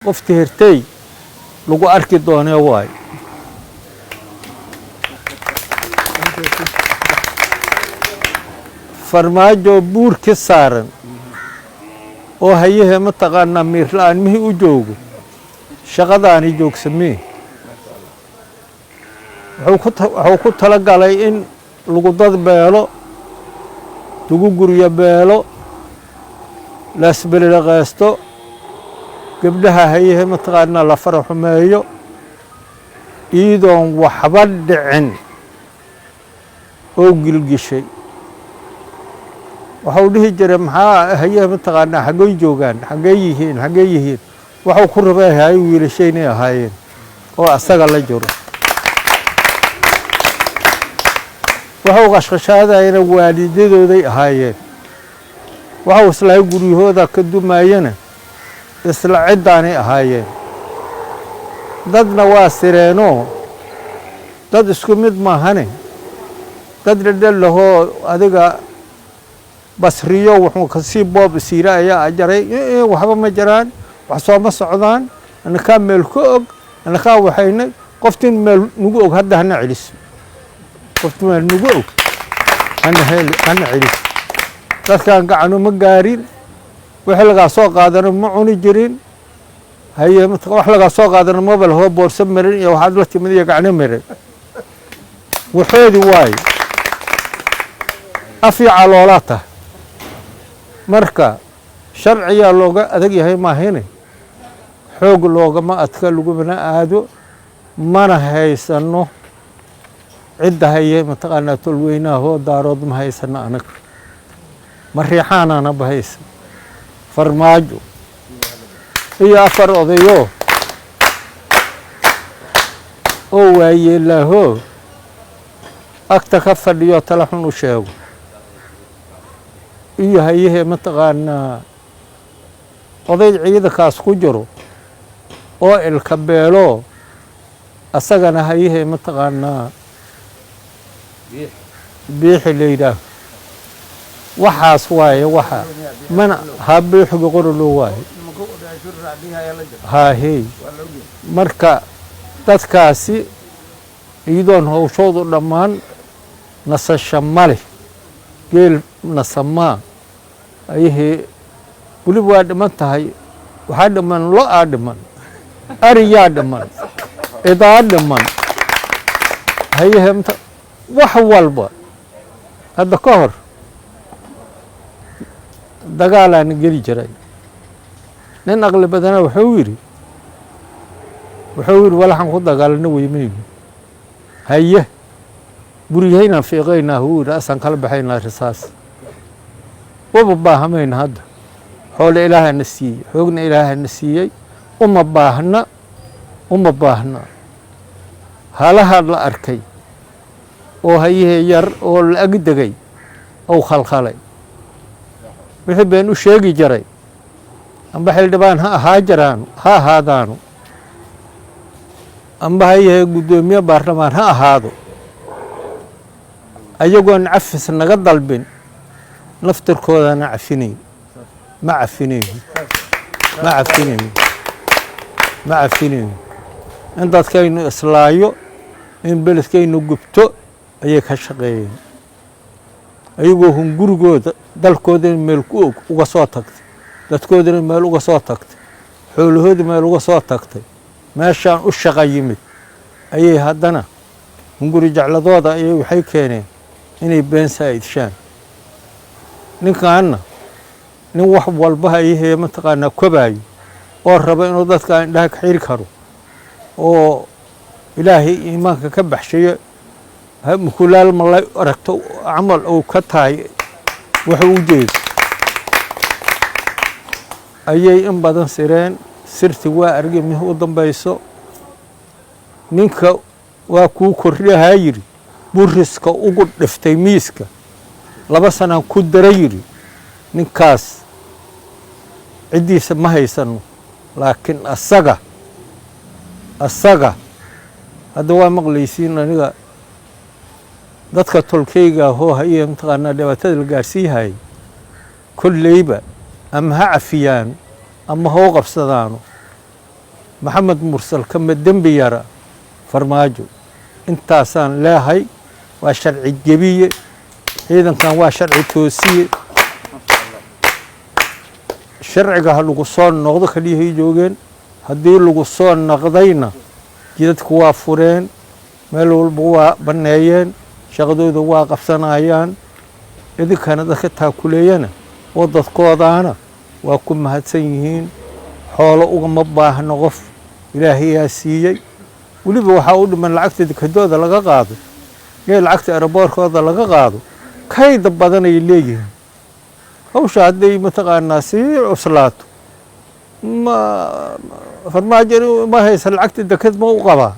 Qofti hertey lagu arki doonee waayo. Farmaajo buurki saaran oo hayahee mataqaanaa miir la-aan mihii u joogo shaqadaani joogsamee, wuxuu ku talagalay in lagu dad beelo, lagu guryo beelo, laasbelilaqeysto gabdhaha, hayahee mataqaanaa la fara xumeeyo iyadoon waxba dhicin oo gilgishay. Waxau dhihi jiray, maxaa hayaha mataqaanaa, xaggey joogaan, xaggey yihiin, xaggey yihiin? Waxau ku rabay hay wiilashaynay ahaayeen oo asaga la jiro. Waxau qashqashaadayana waalidadooday ahaayeen. Waxau islahay guryahooda ka dumaayana isla ciddaanay ahaayeen. Dadna waa sireenoo dad isku mid maahane, dad dhedhel lahoo adiga basriyo wuxuu kasii boob isiire ayaa ajaray. Waxba ma jiraan, wax sooma socdaan, anakaa meel ka og, anakaa waxaynay. Qoftin meel nagu og hadda hana celiso, qofti meel nagu og hana hana celiso. Dadkan gacanu ma gaarin, wixii lagaa soo qaadano ma cuni jirin. Haye, wax lagaa soo qaadano maba lahoo, boorso marin iyo waxaad la timid iyo gacno marin waxoodi waayo, af iyo caloolaa tahay. Marka sharciyaa looga adag yahay maahine, xoog loogama adka, lagumana aado, mana haysano cidda haye mataqaanaa tolweynahoo Daarood ma haysano anaga, ma riixaanana bahaysa. Farmaajo iyo afar odayo oo waayeelaahoo agta ka fadhiyo tala xun u sheego iyo hayahee mataqaanaa oday ciidankaas ku jiro oo ilka beelo, asagana hayahee mataqaanaa Biixi la yidhaaho. Waxaas waaye waxa mana ha Biixiga Qorolo waaye haahey. Marka dadkaasi iyadoon hawshoodu dhammaan nasasho ma leh, geel nasamaa ayahee weliba waa dhiman tahay. Waxaa dhiman lo-aa dhiman, ariyaa dhiman, idaa dhiman, hayahe wax walba. Hadda ka hor dagaalaana geli jiray. Nin aqli badana wuxuu yidhi, walaxan ku dagaalano weymayno, haye guryahaynaan fiiqaynaa, huu yidhi, asaan kala baxaynaa risaas, waba baahamayna. Hadda xoole ilaahana siiyey, xoogna ilaahana siiyey, uma baahna, uma baahna. Halaha la arkay oo hayahee yar oo la agdegay ou khalkhalay wixii been u sheegi jiray, amba xildhibaan ha ahaa jiraan ha ahaadaano, amba hayahee guddoomiye baarlamaan ha ahaado, ayagoon cafis naga dalbin naftirkoodana cafinayn, ma cafinayno, ma cafinayno, ma cafinayno. In dadkaynu islaayo, in beledkaynu gubto ayay ka shaqeeyeen, ayagoo hungurigooda dalkoodana meel ku og uga soo tagtay, dadkoodana meel uga soo tagtay, xoolahooda meel uga soo tagtay, meeshaan u shaqa yimid ayay haddana hunguri jecladooda ayay waxay keeneen inay been saa'idshaan. Ninkaanna nin wax walba hayahee mataqaanaa kobaayo oo raba inuu dadka indhaha ka xiri karo oo Ilaahay iimaanka ka baxshayo, mukulaal ma la aragto camal uu ka tahay wuxuu u jeedo ayay in badan sireen. Sirti waa argi mih u dambayso. Ninka waa kuu kordhahaa yidhi, buriska ugu dhiftay miiska, 2 sanaan ku dara yidhi. Ninkaas ciddiisa ma haysano, laakiin asaga hadda waa maqlaysiin. Aniga dadka tolkeyga ahoo haye mataqaanaa dhibaatada la gaarsiihayay kolleyba ama ha cafiyaan ama ha u qabsadaano. Maxamed Mursal kama dembi yara Farmaajo. Intaasaan leehay. Waa sharci jebiye ciidankan, waa sharci toosiye. Sharciga ha lagu soo noqdo. Kaliyahay joogeen. Haddii lagu soo noqdayna, jidadku waa fureen, meel walba waa banneeyeen, shaqadooda waa qabsanayaan. Idinkana dadka taakuleeyana oo dadkoodaana waa ku mahadsan yihiin. Xoolo ugama baahno, qof Ilaahayaa siiyey. Weliba waxaa u dhiman lacagta dekadooda laga qaado iyo lacagta airport-kooda laga qaado. Kayda badanay leeyihiin. Hawsha hadday mataqaanaa sii cuslaato, ma Farmaajo ma haysa lacagta deked ma u qabaa?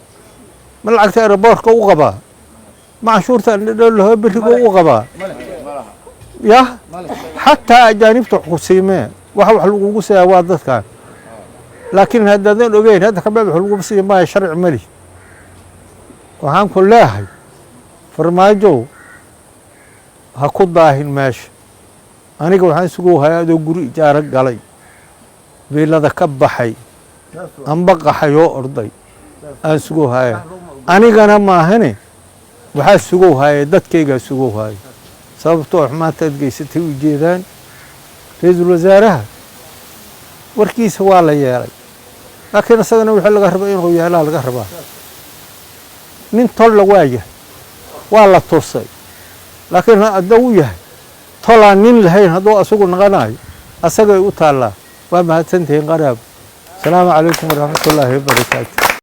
Ma lacagta airport-ka u qabaa? Ma canshuurta laho beriga u qabaa? Yah, xataa ajaanibta wax ku siimee, waxa wax lagugu siiyaa waa dadkan. Laakiin haddaadan ogeyn, hadda kabacdi wax lagugu siiya maayo. Sharci mali. Waxaan ku leehay, Farmaajow, ha ku daahin meesha. Aniga waxaan isugu hayaa adoo guri ijaaro galay, biilada ka baxay, amba qaxay oo orday aan sugu haya. Anigana maahane, waxaa sugow haya dadkaygaa sugow haya, sababtoo xumaanta aad geysatay u jeedaan. Ra-iisul wasaaraha warkiisa waa la yeelay, laakiin isagana wixii laga raba inuu yeelaa laga rabaa. Nin tolla waa yahay, waa la tusay, laakiin hadduu yahay tolaan nin lahayn, hadduu asagu naqanayo, asagay u taallaa. Waa mahadsantihiin, qaraab. Asalaamu calaykum waraxmatullaahi wabarakaatu.